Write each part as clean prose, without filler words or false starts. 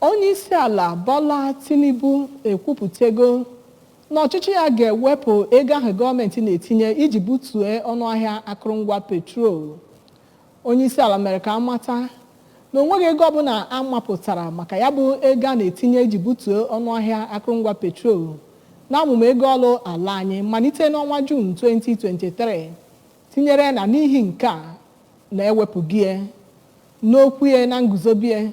Onye isi ala Bola Tinubu ekwupụtago na ọchịchị ya ga-ewepụ ego ahụ gọọmenti na-etinye iji butue ọnụahịa akụrụngwa petrol. Onye isi ala mere ka amata na o nweghị ego ọbụla a mapụtara maka ya bụ ego a na-etinye iji butue ọnụahịa akụrụngwa petrol na amụma ego ọlụ ala anyị malite n'ọnwa Juun 2023, tinyere na n'ihi nke a na-ewepụgie. N'okwu ya na nguzobie,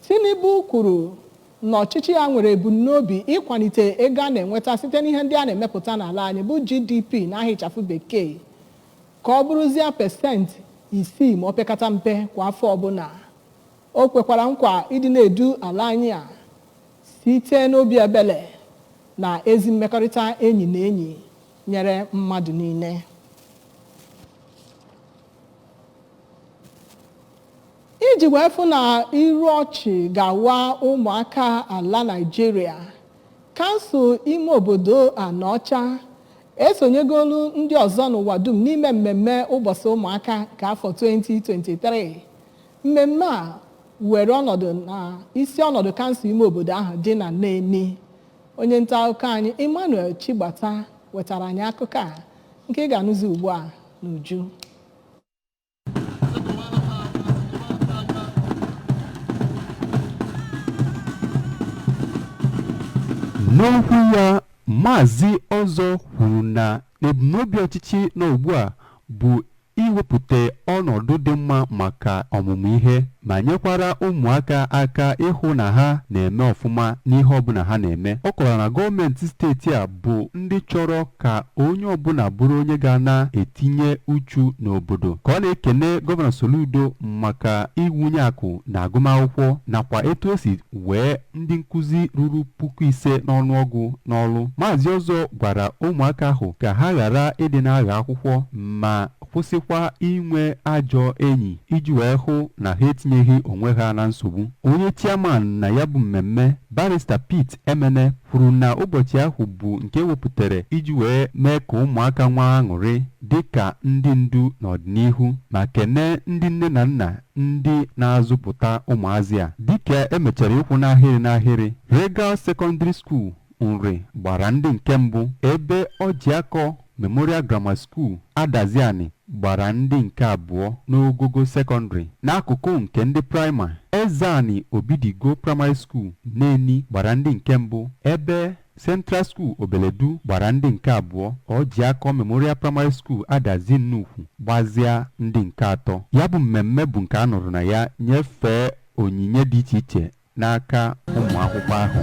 Tinubu kwuru na ọchịchị ya nwere ebumnobi ịkwalite ego a na-enweta site n'ihe ndị a na-emepụta n'ala anyị bụ GDP n'aha ịchafụ bekee ka ọ bụrụzie 6% ma ọ pekata mpe kwa afọ ọbụla. O kwekwara nkwa ịdị na-edu ala anyị a site n'obi ebele na ezi mmekọrịta enyi na enyi nyere mmadụ niile. Iji wee fụ na iru ọchị ga-awa ụmụaka ala Naịjirịa, kansụl ime obodo Anaọcha esonyegolu ndị ọzọ n'ụwa dum n'ime mmemme ụbọchị ụmụaka nke afọ 2023. Mmemme a were ọnọdụ na isi ọnọdụ kansụl ime obodo ahụ dị na Neni. Onye nta akụkọ anyị Emmanuel Chigbata wetara anyị akụkọ a nke ị ga-anụzi ugbu a n'uju. N'okwu ya, Maazị Ọzọ kwuru na ebumnobi ọchịchị nọ ugbu a bụ iwepụta ọnọdụ dị mma maka ọmụmụ ihe ma nyekwara ụmụaka aka ịhụ na ha na-eme ọfụma n'ihe ọbụla ha na-eme. Ọ kọwara na gọọmenti steeti a bụ ndị chọrọ ka onye ọbụla bụrụ onye ga na-etinye uchu n'obodo, ka ọ na-ekene Gọvanọ Soludo maka iwunye akụ na agụmakwụkwọ nakwa etu o si wee ndị nkụzi ruru 5,000 n'ọnụọgụ n'ọrụ. Maazị Ọzọ gwara ụmụaka ahụ ka ha ghara ịdị na-agha akwụkwọ ma kwụsịkwa inwe ajọ enyi iji wee hụ na ha etinyeghị onwe ha na nsogbu. Onye chairman na ya bụ mmemme, Barrister Pete Emene, kwuru na ụbọchị ahụ bụ nke ewepụtara iji wee mee ka ụmụaka nwee aṅụrị dị ka ndị ndu n'ọdịnihu, ma kene ndị nne na nna ndị na-azụpụta ụmụazị a. Dịka emechara ịkwụ n'ahịrị n'ahịrị, Regal Secondary School Nri gbara ndị nke mbụ, ebe Ojiakọ Memorial Grammar School Adaziani gbara ndị nke abụọ n'ogogo sekọndịrị. N'akụkụ nke ndị praịmarị, Ezeani Obidigo Primary School Neni gbara ndị nke mbụ, ebe Central School Obeledu gbara ndị nke abụọ, Ojiakọ Memorial Primary School Adazi Nnukwu gbazia ndị nke atọ. Ya bụ mmemme bụ nke a nọrọ na ya nyefee onyinye dị iche iche n'aka ụmụ akwụkwọ ahụ.